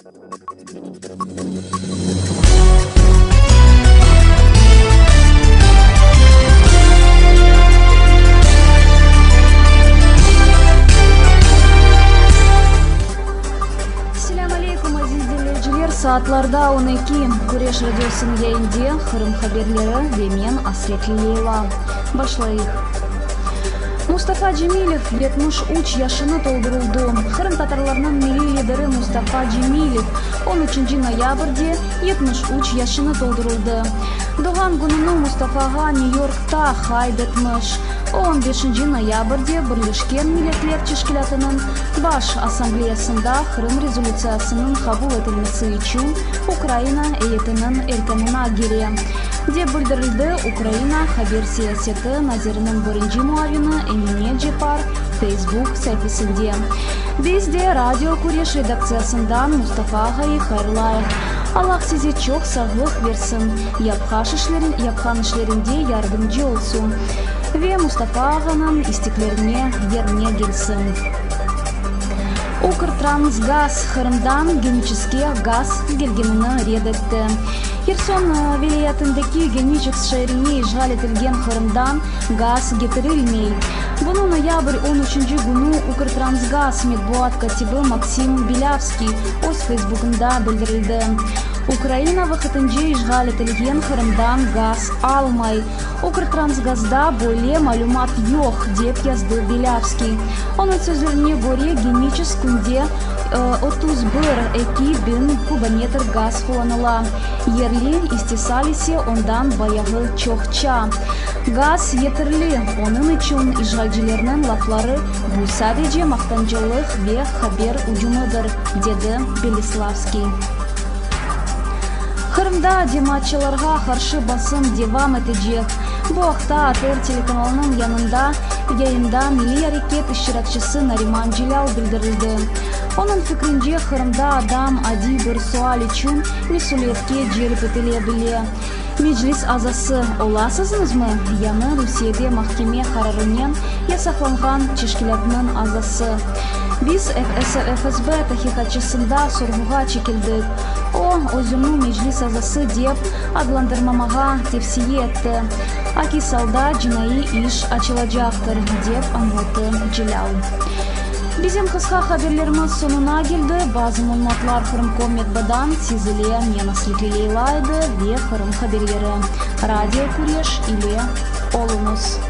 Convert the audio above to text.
Selâm aleyküm, aziz diñleyiciler! Saatlarda 12, Küreş radiosınıñ yayında Qırım haberleri ve men, Asretli Leyla. Başlayıq. Mustafa Cemilev 73 yaşını toldurıldı. Qırımtatarlarnıñ milliy lideri Mustafa Cemilev on üçünci noyabrde 73 yaşını toldurıldı. Doğğan kününi Mustafağa Nyu-Yorkta qayd etmiş. O, on beşinci noyabrde Birleşken Milletler Teşkilâtınıñ Baş Assambleyasında Qırım rezolütsiyasınıñ qabul etilmesi içün Ukraina eyyetiniñ erkânına kire, dep bildirildi Ukraina haber siyaseti naziriniñ birinci muavini Emine Ceppar Facebook saifesinde. Biz de Radio Küreş redaktsiyasından Mustafa ağayı hayırlayıq. Allah size çoq sağlıq bersin, yapqan işlerinde yardımcı olsun ve Mustafa ağanıñ isteklerine yerine kelsin. Ukrtransgaz Qırımdan Geniçeskke gaz kelgenini red etti. Herson vilâyetindeki Geniçesk şeerine işğal etilgen Qırımdan gaz ketirilmey. Bunı noyabr on üçünci künü Ukrtransgaz metbuat kâtibi Maksim Belâvskiy öz Facebookında bildirildi. Ukraina vaqtınca işğal etilgen Qırımdan gaz almay. Ukrtransgazda böyle malümat yoq, dep yazdı Belâvskiy. Onıñ sözlerine köre, Geniçesk künde 31 2000 kubometr gaz qullanıla, yerli istisal ise ondan bayağı çoqça. Gaz yeterli, onıñ içün işğalcilerniñ lafları, bu sadece maqtancılıq ve haber ücümidir, dedi Belislavskiy. Qırımda cemaatçılarğa qarşı basım devam etecek. Bu aqta ATR telekanalınıñ yanında yayında milliy areket iştirakçisi Nariman Celâl bildirildi. Onıñ fikrince, Qırımda adam adiy bir sual içün mesüliyetke celp etile bile. Meclis azası olasızmızmı? Yañı Rusiyede mahkeme qararınen yasaqlanğan teşkilâtnıñ azası. Biz FSB tahqiqatçısında sorğuğa çekildik. O, özüni Meclis azası dep adlandırmamağa tevsiye etti. Akis alda cinaiy iş açılacaqtır, dep añlattı Celâl. Bizim qısqa haberlerimiz soñuna keldi. Bazı malümatlar Qırımkom metbadan siz ile men Asretli Leyla edi ve Qırım haberleri. Radio Küreş ile oluñız.